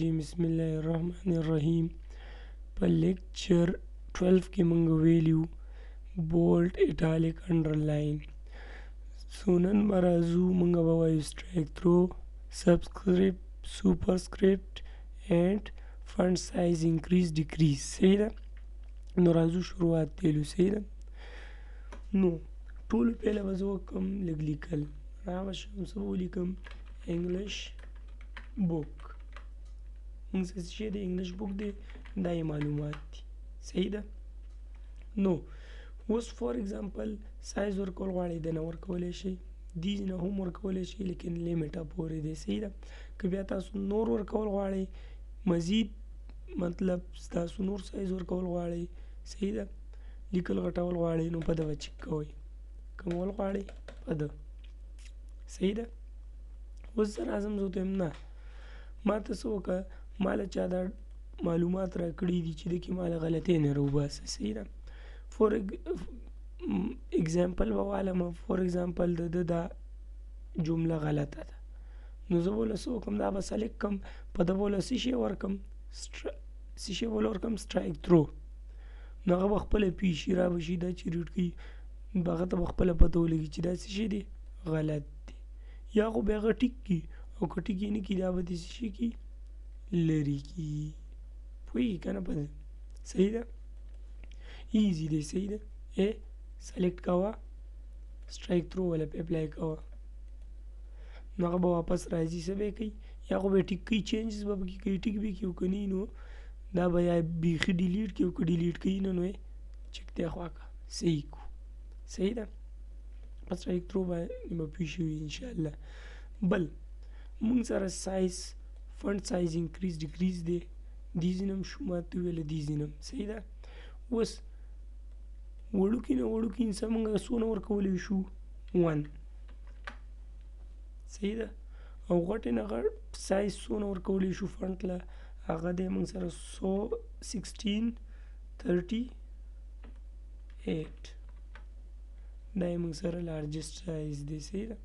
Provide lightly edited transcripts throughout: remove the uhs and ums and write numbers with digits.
بسم الله الرحمن الرحیم. په لیکچر 12 کې مونږ ویلیو بولډ، اټالیک، انډرلاین. سو نن به راځو، مونږ به وایو سټرایک تھرو، سبسکرپټ، سپرسکرپټ اینډ فنډ سایز انکریز ډیکریز. صحیح ده؟ نو راځو شروعات تیلو. صحیح ده؟ نو ټولو پهله به زه وکړم لږ لیکل را به شم. څه به ولیکم؟ انګلیش بوک. موږ څه شی دی؟ انګلیش بوک دی، دا یې معلومات دي. صحیح ده؟ نو اوس فور اگزامپل سایز ورکول غواړئ، د نه ورکولی شئ، دې نه هم ورکولی شئ، لیکن لیمیټه پورې دی. صحیح ده؟ که بیا تاسو نور ورکول غواړئ، مزید مطلب تاسو نور سایز ورکول غواړئ، صحیح ده، لیکل غټول غواړئ، نو په ده به چک کوئ، کمول غواړئ په ده. صحیح ده؟ اوس زه راځم، زه ورته وایم نه، ما ته څه وکړه، ما له چا دا معلومات راکړي دي چې دکې ما له غلطۍ نه راوباسه. صحیح ده؟ فور اگزامپل به والم، فور اگزامپل د ده دا جمله غلطه ده، نو زه به له څه وکړم؟ دا به سلیکټ کړم، په ده به له څه شی ورکړم؟ څه شی به له ورکړم؟ سټرایک تھرو. نو هغه به خپله پوه شي، را به شي، دا چې ریډ کوي هغه ته به خپله پته ولګي چې دا څه شی دی، غلط دی. یا خو به هغه ټیک کړي، او که ټیک یې نه کړي، دا به دې څه شي کړي، لرې کړي. پوهېږي که نه په ده؟ صحیح ده؟ ایزي دی. صحیح ده؟ ای سلیکټ کوه، سټرایک تھرو وله پې اپلای کوه، نو هغه به واپس راځي. څه به یې کوي؟ یا خو به یې ټیک کوي، چینجز به پکې کوي، ټیک به یې کړي، او که نه نو دا به یا بیخي ډیلیټ کړي، او که ډیلیټ کوي نه نو یې چک دی خوا که صحیح کړو. صحیح ده؟ په سټرایک تھرو باندې به پوه شوي انشاءالله. بل مونږ سره سایز، فنډ سایز انکریز ډیکریز دی، دې ځای نه هم شو، ما ته وویل دې ځای نه هم. صحیح ده؟ اوس وړوکي نه وړوکي انسان مونږ څونه ورکولی شو؟ 1. صحیح ده؟ او غټې نه غټ سایز څونه ورکولی شو فنډ له؟ هغه دی مونږ سره 1638، دا یې مونږ سره لارجسټ سایز دی. صحیح ده؟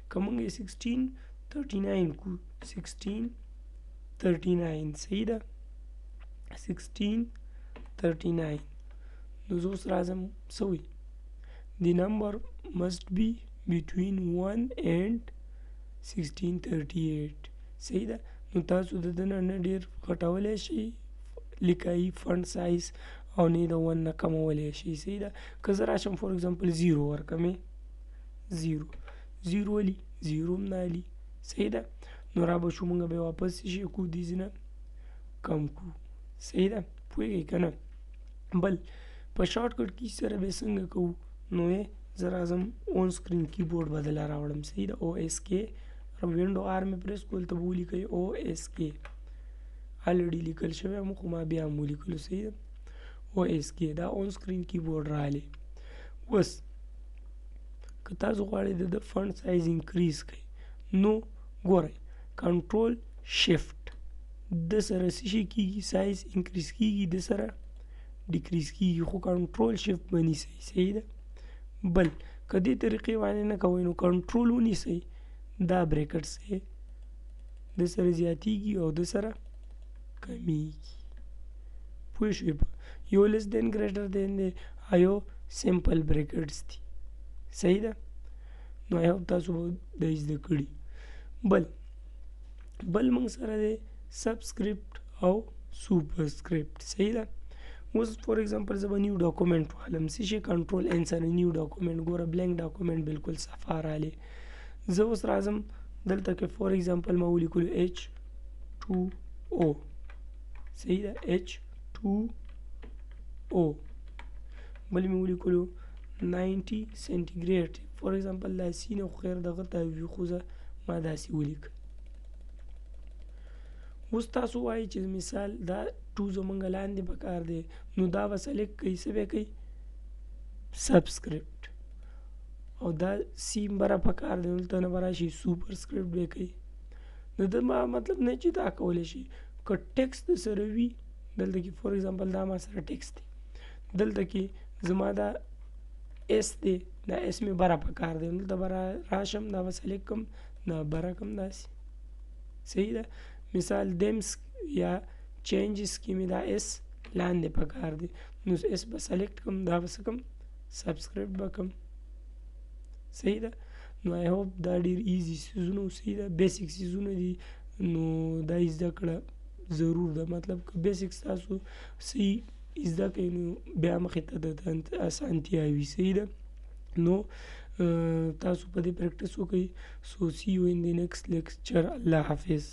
که مونږ یې 1639 کو، 1639، صحیح ده، 1639، نو زه اوس راځم، څه وایي؟ The number must be between 1 and 1638. صحیح ده؟ نو تاسو د ده نه نه ډېر غټولی شئ لیکایي فنډ سایز، او نه د 1 نه کمولی شئ. صحیح ده؟ که زه راشم فور اگزامپل 0 ورکړم، 0 0 ولي 0 هم نه علي. صحیح ده؟ نو را به شو، مونږ به واپس څه شي کړو؟ دې ځای نه کم کړو. صحیح ده؟ پوهېږئ که نه؟ بل په شارټ کټ کی سره به څنګه کوو؟ نو زه راځم اون سکرین کیبورډ به دله راوړم. صحیح ده؟ او اس کې وینډو آر مې پریس کول ته به ولیکئ او اس کې، الریډي لیکل شوی هم خو ما بیا هم ولیکلو. صحیح ده؟ او اس کې دا اون سکرین کیبورډ راغلی. اوس که تاسو غواړئ د فنډ سایز انکریز کړئ، نو ګورئ کنټرول شفټ د سره څه شي کیږي؟ سایز انکریز کیږي، د سره ډیکریز کیږي، خو کنټرول شفټ به نیسئ. صحیح ده؟ بل که دې طریقې باندې نه کوئ، نو کنټرول ونیسئ، دا بریکټس دی، د سره زیاتیږي او د سره کمیږي. پوه شوې؟ په یو لیس دین ګریټر دین دی، یو سمپل بریکټس دي. صحیح ده؟ نو آی هوپ تاسو به دا زده کړي. بل موږ سره دی سبسکرپټ او سپرسکرپټ. صحیح ده؟ اوس فور اگزامپل زه به نیو ډاکومنټ والم، څه شي؟ کنټرول ان سره نیو ډاکومنټ. ګوره بلانک ډاکومنټ بالکل صفا رالی. زه اوس راځم دلته کې فور اگزامپل ما ولیکلو ایچ 2 او. صحیح ده؟ ایچ 2 او. بل مې ولیکلو 90 سنټیګریډ فور اگزامپل. دا سی نه خو خیر دغه ته وي، خو زه ما داسې ولیک. اوس تاسو وایئ چې مثال دا 2 زمونږ لاندې پکار دی، نو دا به سلیکټ کوي، څه به کوي؟ سبسکرپټ. او دا سی بره پکار دی، دلته نه به راشي، سوپر سکرپټ به کوي. نو د ما مطلب نه چې دا کولی شي که ټیکسټ د سره وي. دلته کې فور اگزامپل دا ما سره ټیکسټ دی، دلته کې زما دا اس دی، دا اس مې بره پکار دی، دلته به راشم، دا به سلیکټ کړم، دا بره کړم داسې. صحیح ده؟ مثال دیم یا چینجز کې مې دا اس لاندې پکار دی، نو اس به سلیکټ کوم، دا به څه کوم؟ سبسکرایب به کوم، صحیح ده. نو آی هوپ دا ډیر ایزي څیزونه، صحیح ده، بیسیک څیزونه دي، نو دا زده کړه ضرور ده. مطلب که بیسیک تاسو صحیح زده کړئ نو بیا مخې ته د اسانتیا وي، صحیح ده. نو تاسو په دې پریکټس وکړئ. سو سی یو ان دی نیکسټ لیکچر. الله حافظ.